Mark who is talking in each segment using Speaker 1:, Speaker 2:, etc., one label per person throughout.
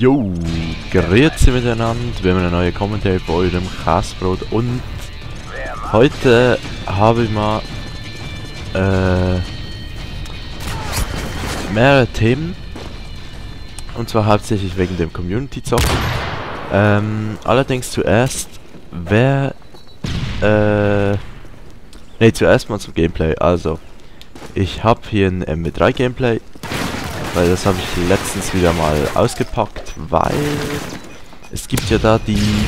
Speaker 1: Jo, grüezi miteinander, wir haben eine neue Commentary bei eurem Käsebrot und heute habe ich mal mehrere Themen und zwar hauptsächlich wegen dem Community-Zocken. Allerdings zuerst, zuerst mal zum Gameplay. Also, ich habe hier ein MW3 Gameplay, weil das habe ich letztens wieder mal ausgepackt, weil es gibt ja da die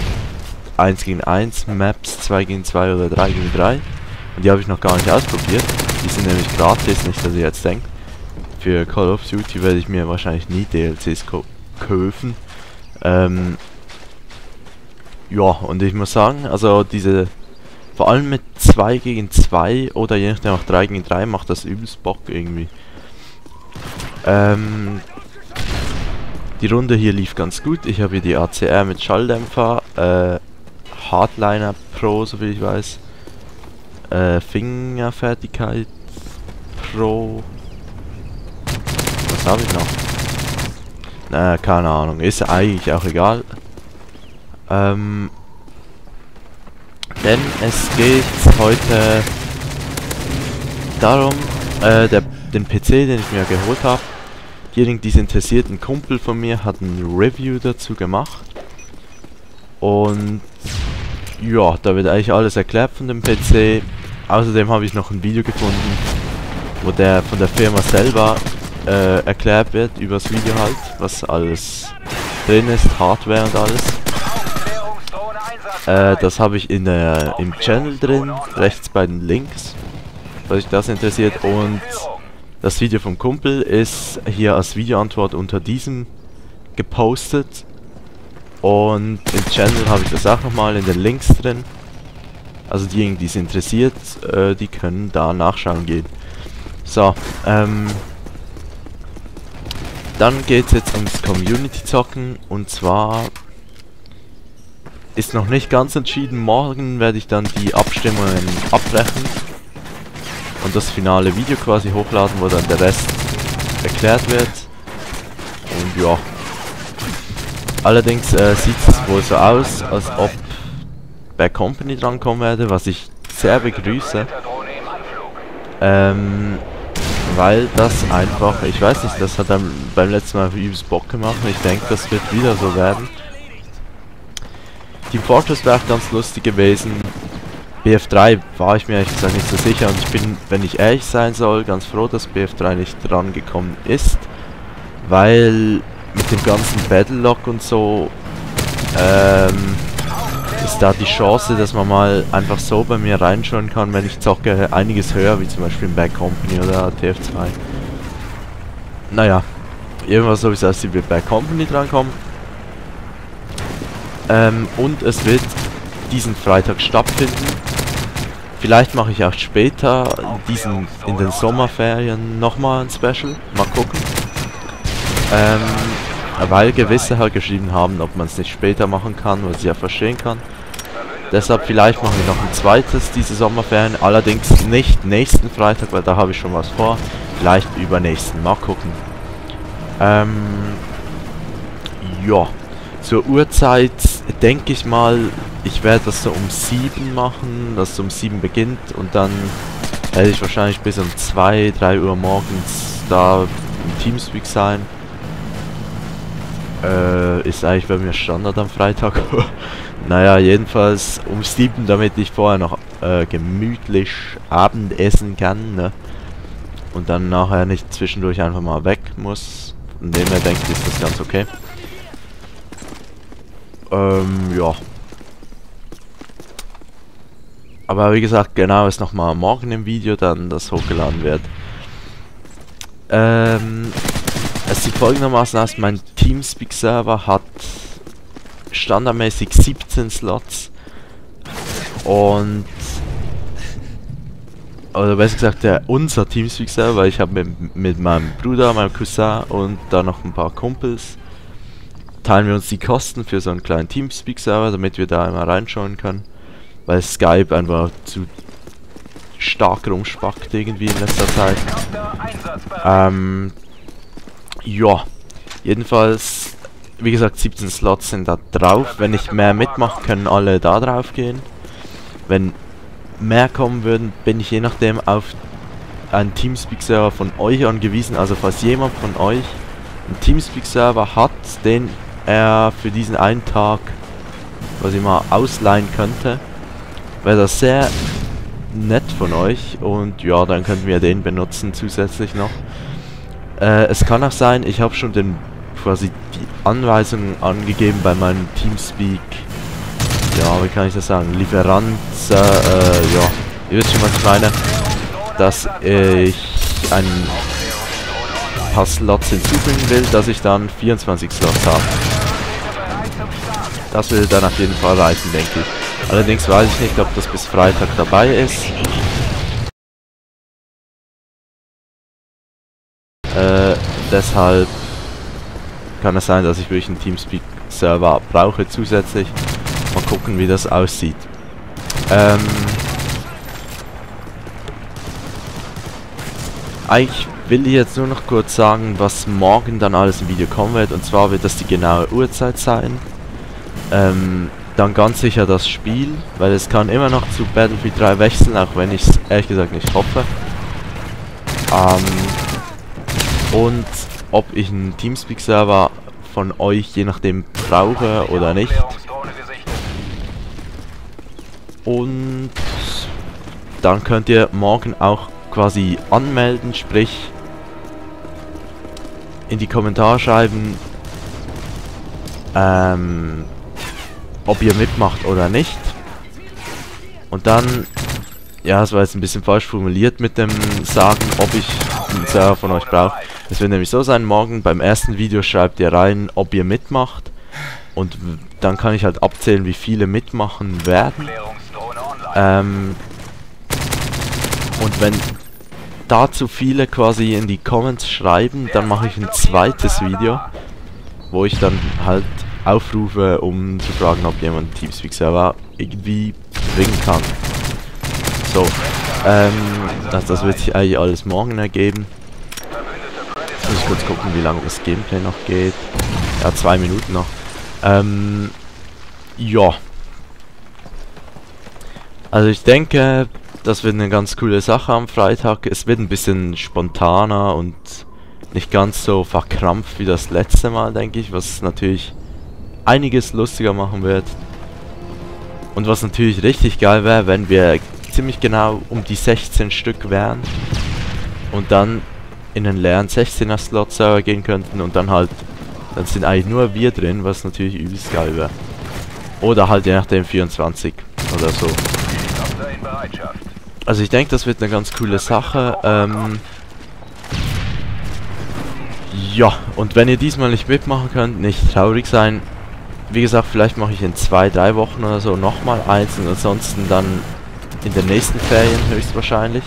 Speaker 1: 1 gegen 1 Maps, 2 gegen 2 oder 3 gegen 3 und die habe ich noch gar nicht ausprobiert. Die sind nämlich gratis, nicht dass ihr jetzt denkt. Für Call of Duty werde ich mir wahrscheinlich nie DLCs kaufen. Ja, und ich muss sagen, also diese, vor allem mit 2 gegen 2 oder je nachdem auch 3 gegen 3 macht das übelst Bock irgendwie. Die Runde hier lief ganz gut. Ich habe hier die ACR mit Schalldämpfer, Hardliner Pro, soviel ich weiß, Fingerfertigkeit Pro. Was habe ich noch? Keine Ahnung, ist eigentlich auch egal. Denn es geht heute darum, den PC, den ich mir geholt habe. Diejenigen, die es interessiert, ein Kumpel von mir hat ein Review dazu gemacht. Und ja, da wird eigentlich alles erklärt von dem PC. Außerdem habe ich noch ein Video gefunden, wo der von der Firma selber erklärt wird, übers Video halt, was alles drin ist, Hardware und alles. Das habe ich im Channel drin, rechts bei den Links, falls euch das interessiert. Und das Video vom Kumpel ist hier als Videoantwort unter diesem gepostet. Und im Channel habe ich das auch nochmal in den Links drin. Also diejenigen, die es interessiert, die können da nachschauen gehen. So, dann geht es jetzt ums Community-Zocken. Und zwar ist noch nicht ganz entschieden. Morgen werde ich dann die Abstimmungen abbrechen und das finale Video quasi hochladen, wo dann der Rest erklärt wird. Und ja. Allerdings sieht es wohl so aus, als ob Bad Company drankommen werde, was ich sehr begrüße. Weil das einfach, ich weiß nicht, das hat dann beim letzten Mal übelst Bock gemacht und ich denke, das wird wieder so werden. Team Fortress wäre auch ganz lustig gewesen. BF3 war ich mir ehrlich gesagt nicht so sicher und ich bin, wenn ich ehrlich sein soll, ganz froh, dass BF3 nicht dran gekommen ist, weil mit dem ganzen Battlelog und so ist da die Chance, dass man mal einfach so bei mir reinschauen kann, wenn ich zocke, einiges höher, wie zum Beispiel in Bad Company oder TF2. Naja, irgendwas so wie es aussieht, wird Bad Company drankommen. Und es wird diesen Freitag stattfinden. Vielleicht mache ich auch später in den Sommerferien nochmal ein Special. Mal gucken. Weil gewisse halt geschrieben haben, ob man es nicht später machen kann, was ich ja verstehen kann. Deshalb vielleicht machen wir noch ein zweites diese Sommerferien. Allerdings nicht nächsten Freitag, weil da habe ich schon was vor. Vielleicht übernächsten. Mal gucken. Ja. Zur Uhrzeit denke ich mal, ich werde das so um 7 machen, dass es um 7 beginnt und dann werde ich wahrscheinlich bis um 2, 3 Uhr morgens da im Teamspeak sein. Ist eigentlich bei mir Standard am Freitag. Naja, jedenfalls um 7, damit ich vorher noch gemütlich Abendessen kann, ne? Und dann nachher nicht zwischendurch einfach mal weg muss. Von dem her denke ich, ist das ganz okay. Ja. Aber wie gesagt, genau ist nochmal morgen im Video dann das hochgeladen wird. Es sieht folgendermaßen aus, mein Teamspeak-Server hat standardmäßig 17 Slots. Und oder besser gesagt, unser Teamspeak-Server, ich habe mit meinem Bruder, meinem Cousin und dann noch ein paar Kumpels, teilen wir uns die Kosten für so einen kleinen Teamspeak-Server, damit wir da einmal reinschauen können. Weil Skype einfach zu stark rumspackt irgendwie in letzter Zeit. Ja, jedenfalls wie gesagt, 17 Slots sind da drauf. Wenn ich mehr mitmache, können alle da drauf gehen. Wenn mehr kommen würden, bin ich je nachdem auf einen Teamspeak-Server von euch angewiesen. Also falls jemand von euch einen Teamspeak-Server hat, den er für diesen einen Tag, was ich mal ausleihen könnte, wäre das sehr nett von euch. Und ja, dann könnten wir den benutzen zusätzlich noch. Es kann auch sein, ich habe schon quasi die Anweisungen angegeben bei meinem Teamspeak. Ja, wie kann ich das sagen? Lieferant, ja, ihr wisst schon, was ich meine. Dass ich ein paar Slots hinzufügen will, dass ich dann 24 Slots habe. Das will dann auf jeden Fall reichen, denke ich. Allerdings weiß ich nicht, ob das bis Freitag dabei ist. Deshalb kann es sein, dass ich wirklich einen Teamspeak-Server brauche zusätzlich. Mal gucken, wie das aussieht. Eigentlich will ich jetzt nur noch kurz sagen, was morgen dann alles im Video kommen wird. Und zwar wird das die genaue Uhrzeit sein. Dann ganz sicher das Spiel, weil es kann immer noch zu Battlefield 3 wechseln, auch wenn ich es ehrlich gesagt nicht hoffe. Und ob ich einen Teamspeak-Server von euch je nachdem brauche oder nicht. Und dann könnt ihr morgen auch quasi anmelden, sprich in die Kommentare schreiben, ob ihr mitmacht oder nicht. Und dann, ja, das war jetzt ein bisschen falsch formuliert mit dem Sagen, ob ich einen Server von euch brauche. Es wird nämlich so sein, morgen beim ersten Video schreibt ihr rein, ob ihr mitmacht. Und dann kann ich halt abzählen, wie viele mitmachen werden. Und wenn dazu viele quasi in die Comments schreiben, dann mache ich ein zweites Video, wo ich dann halt aufrufe, um zu fragen, ob jemand einen Teamspeak-Server irgendwie bringen kann. So, das wird sich eigentlich alles morgen ergeben. Jetzt muss ich kurz gucken, wie lange das Gameplay noch geht. Ja, 2 Minuten noch. Ja. Also ich denke, das wird eine ganz coole Sache am Freitag. Es wird ein bisschen spontaner und nicht ganz so verkrampft wie das letzte Mal, denke ich, was natürlich einiges lustiger machen wird. Und was natürlich richtig geil wäre, wenn wir ziemlich genau um die 16 Stück wären und dann in einen leeren 16er Slot Server gehen könnten und dann sind eigentlich nur wir drin, was natürlich übelst geil wäre. Oder halt je nachdem 24 oder so. Also ich denke, das wird eine ganz coole Sache. Ja, und wenn ihr diesmal nicht mitmachen könnt, nicht traurig sein. Wie gesagt, vielleicht mache ich in 2-3 Wochen oder so nochmal eins und ansonsten dann in den nächsten Ferien höchstwahrscheinlich.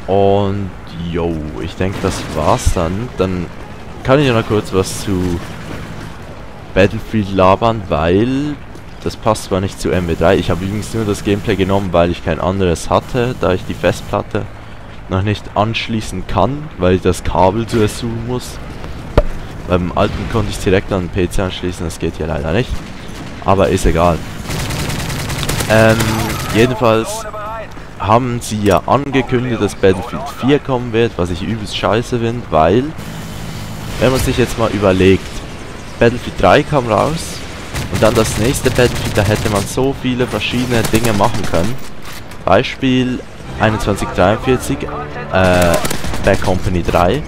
Speaker 1: Und yo, ich denke, das war's dann. Dann kann ich noch kurz was zu Battlefield labern, weil das passt zwar nicht zu MW3. Ich habe übrigens nur das Gameplay genommen, weil ich kein anderes hatte, da ich die Festplatte noch nicht anschließen kann, weil ich das Kabel zuerst suchen muss. Beim alten konnte ich es direkt an den PC anschließen, das geht hier leider nicht. Aber ist egal. Jedenfalls haben sie ja angekündigt, dass Battlefield 4 kommen wird, was ich übelst scheiße finde, weil, wenn man sich jetzt mal überlegt, Battlefield 3 kam raus und dann das nächste Battlefield, da hätte man so viele verschiedene Dinge machen können. Beispiel 2143, Bad Company 3.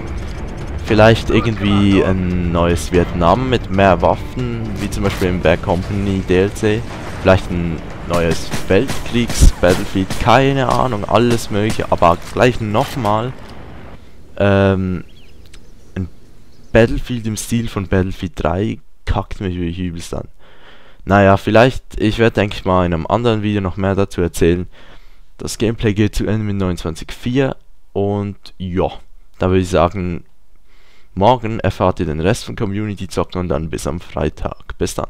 Speaker 1: Vielleicht irgendwie ein neues Vietnam mit mehr Waffen, wie zum Beispiel im Bad Company DLC. Vielleicht ein neues Weltkriegs-Battlefield, keine Ahnung, alles mögliche, aber gleich nochmal ein Battlefield im Stil von Battlefield 3 kackt mich wirklich übelst an. Naja, vielleicht, ich werde denke ich mal in einem anderen Video noch mehr dazu erzählen. Das Gameplay geht zu Ende mit 29.4 und ja, da würde ich sagen, morgen erfahrt ihr den Rest von Community Zocken und dann bis am Freitag. Bis dann.